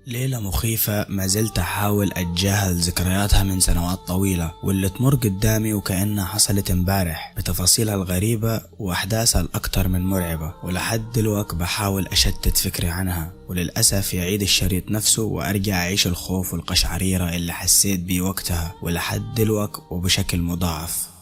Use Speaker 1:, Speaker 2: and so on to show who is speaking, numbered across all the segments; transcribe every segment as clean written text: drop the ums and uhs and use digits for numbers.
Speaker 1: ليلة مخيفة ما زلت أحاول أتجاهل ذكرياتها من سنوات طويلة، واللي تمر قدامي وكأنها حصلت امبارح بتفاصيلها الغريبة وأحداثها الأكثر من مرعبة، ولحد دلوقتي بحاول أشتت فكري عنها، وللأسف يعيد الشريط نفسه وأرجع أعيش الخوف والقشعريرة اللي حسيت بيه وقتها، ولحد دلوقتي وبشكل مضاعف.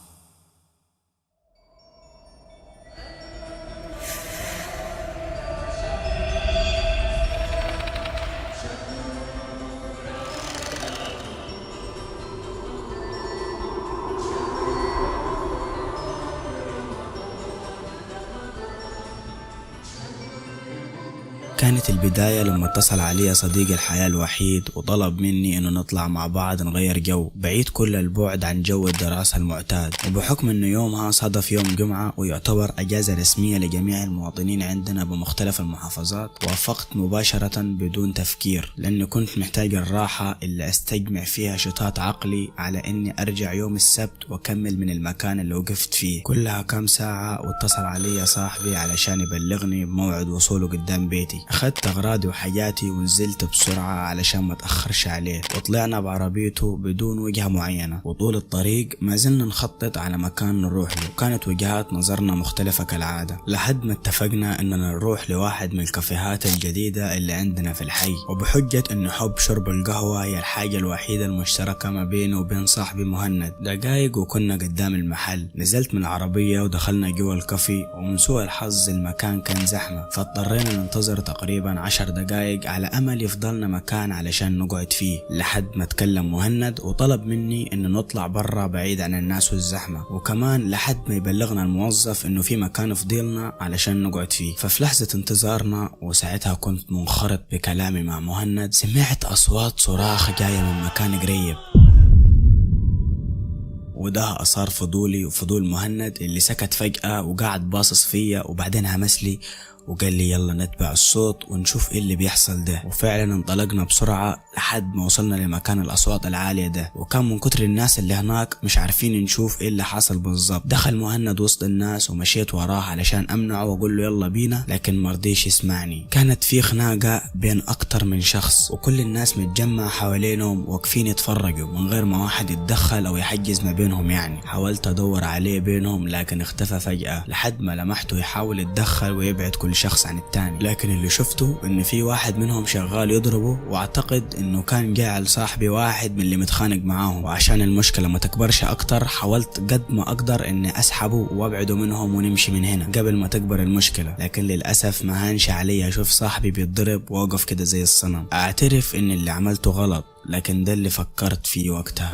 Speaker 1: كانت البداية لما اتصل علي صديق الحياة الوحيد وطلب مني انه نطلع مع بعض نغير جو بعيد كل البعد عن جو الدراسة المعتاد، وبحكم انه يومها صادف يوم جمعة ويعتبر اجازة رسمية لجميع المواطنين عندنا بمختلف المحافظات، وافقت مباشرة بدون تفكير، لاني كنت محتاج الراحة اللي استجمع فيها شتات عقلي على اني ارجع يوم السبت واكمل من المكان اللي وقفت فيه. كلها كام ساعة واتصل علي صاحبي علشان يبلغني بموعد وصوله قدام بيتي. أخدت أغراضي وحاجاتي ونزلت بسرعة علشان ما أتأخرش عليه، وطلعنا بعربيته بدون وجهة معينة، وطول الطريق ما زلنا نخطط على مكان نروح له، كانت وجهات نظرنا مختلفة كالعادة، لحد ما اتفقنا إننا نروح لواحد من الكافيهات الجديدة اللي عندنا في الحي، وبحجة إن حب شرب القهوة هي الحاجة الوحيدة المشتركة ما بينه وبين صاحبي مهند. دقايق وكنا قدام المحل، نزلت من العربية ودخلنا جوا الكافي، ومن سوء الحظ المكان كان زحمة، فاضطرينا ننتظر تقريبا 10 دقايق على امل يفضلنا مكان علشان نقعد فيه، لحد ما تكلم مهند وطلب مني انه نطلع برا بعيد عن الناس والزحمة، وكمان لحد ما يبلغنا الموظف انه في مكان فضيلنا علشان نقعد فيه. ففي لحظة انتظارنا وساعتها كنت منخرط بكلامي مع مهند، سمعت اصوات صراخ جاية من مكان قريب، وده أثار فضولي وفضول مهند اللي سكت فجأة وقعد باصص فيا، وبعدين همس لي وقال لي يلا نتبع الصوت ونشوف ايه اللي بيحصل ده. وفعلا انطلقنا بسرعة لحد ما وصلنا لمكان الأصوات العالية ده، وكان من كتر الناس اللي هناك مش عارفين نشوف ايه اللي حصل بالظبط. دخل مهند وسط الناس ومشيت وراه علشان امنعه واقول له يلا بينا، لكن مرضيش يسمعني. كانت في خناقة بين اكتر من شخص، وكل الناس متجمعة حوالينهم واقفين يتفرجوا من غير ما واحد يتدخل او يحجز ما بينهم. يعني حاولت ادور عليه بينهم لكن اختفى فجأة، لحد ما لمحته يحاول يتدخل ويبعد كل شخص عن التاني، لكن اللي شفته ان في واحد منهم شغال يضربه، واعتقد انه كان جاعل صاحبي واحد من اللي متخانق معاهم. وعشان المشكلة ما تكبرش اكتر حاولت قد ما اقدر اني اسحبه وابعده منهم ونمشي من هنا قبل ما تكبر المشكلة، لكن للاسف ما هانش علي اشوف صاحبي بيتضرب واقف كده زي الصنم. اعترف ان اللي عملته غلط، لكن ده اللي فكرت فيه وقتها.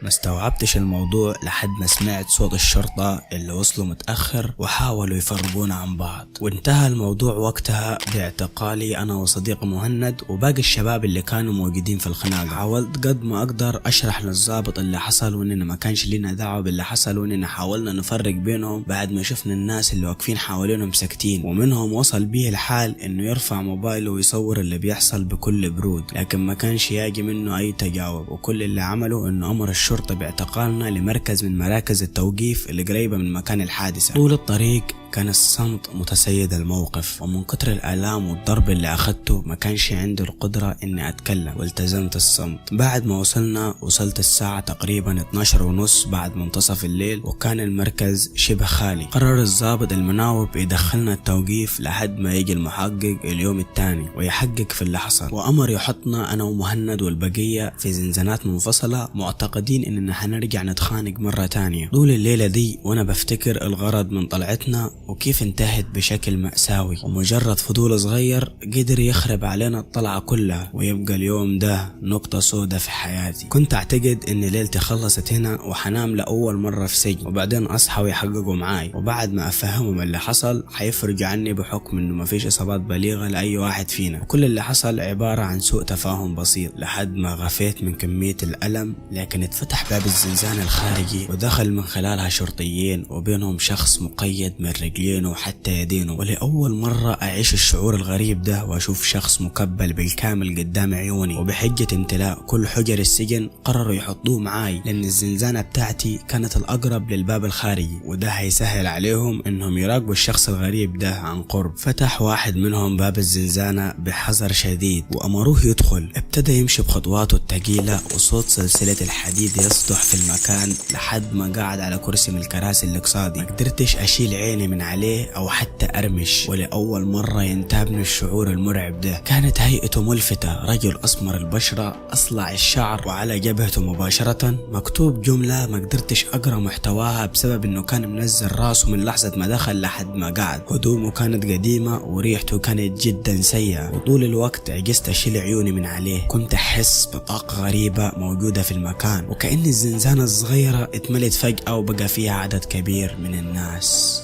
Speaker 1: ما استوعبتش الموضوع لحد ما سمعت صوت الشرطة اللي وصلوا متأخر وحاولوا يفرقونا عن بعض، وانتهى الموضوع وقتها باعتقالي أنا وصديق مهند وباقي الشباب اللي كانوا موجودين في الخناقة. حاولت قد ما أقدر أشرح للضابط اللي حصل وإننا ما كانش لنا دعوة باللي حصل، وإننا حاولنا نفرق بينهم بعد ما شفنا الناس اللي واقفين حوالينهم ساكتين، ومنهم وصل بيه الحال إنه يرفع موبايله ويصور اللي بيحصل بكل برود، لكن ما كانش ياجي منه أي تجاوب، وكل اللي عمله إنه أمر الشرطة باعتقالنا لمركز من مراكز التوقيف اللي قريبة من مكان الحادثة. طول الطريق كان الصمت متسيد الموقف، ومن كتر الآلام والضرب اللي أخدته ما كانش عندي القدرة إني أتكلم، والتزمت الصمت. بعد ما وصلنا، وصلت الساعة تقريبا 12:30 بعد منتصف الليل، وكان المركز شبه خالي. قرر الضابط المناوب يدخلنا التوقيف لحد ما يجي المحقق اليوم الثاني ويحقق في اللي حصل، وأمر يحطنا أنا ومهند والبقية في زنزانات منفصلة، معتقدين إننا هنرجع نتخانق مرة تانية. طول الليلة دي وأنا بفتكر الغرض من طلعتنا وكيف انتهت بشكل مأساوي، ومجرد فضول صغير قدر يخرب علينا الطلعة كلها، ويبقى اليوم ده نقطة سودة في حياتي. كنت اعتقد ان ليلتي خلصت هنا وحنام لأول مرة في سجن، وبعدين اصحى ويحققوا معاي، وبعد ما افهمهم اللي حصل حيفرجوا عني بحكم انه مفيش اصابات بليغة لأي واحد فينا، وكل اللي حصل عبارة عن سوء تفاهم بسيط. لحد ما غفيت من كمية الألم، لكن اتفتح باب الزنزانة الخارجي ودخل من خلالها شرطيين، وبينهم شخص مقيد من رجليه. ورجلينه وحتى يدينه. ولأول مرة أعيش الشعور الغريب ده وأشوف شخص مكبل بالكامل قدام عيوني. وبحجة امتلاء كل حجر السجن قرروا يحطوه معاي، لأن الزنزانة بتاعتي كانت الأقرب للباب الخارجي، وده هيسهل عليهم إنهم يراقبوا الشخص الغريب ده عن قرب. فتح واحد منهم باب الزنزانة بحذر شديد وأمروه يدخل. ابتدى يمشي بخطواته الثقيلة وصوت سلسلة الحديد يصدح في المكان لحد ما قعد على كرسي من الكراسي اللي قصادي. ما قدرتش أشيل عيني من عليه أو حتى أرمش، ولأول مرة ينتابني الشعور المرعب ده. كانت هيئته ملفتة، رجل أسمر البشرة، أصلع الشعر، وعلى جبهته مباشرة مكتوب جملة ما قدرتش أقرأ محتواها بسبب إنه كان منزل راسه من لحظة ما دخل لحد ما قعد. هدومه كانت قديمة وريحته كانت جدا سيئة، وطول الوقت عجزت أشيل عيوني من عليه. كنت أحس بطاقة غريبة موجودة في المكان، وكأن الزنزانة الصغيرة اتملت فجأة وبقى فيها عدد كبير من الناس.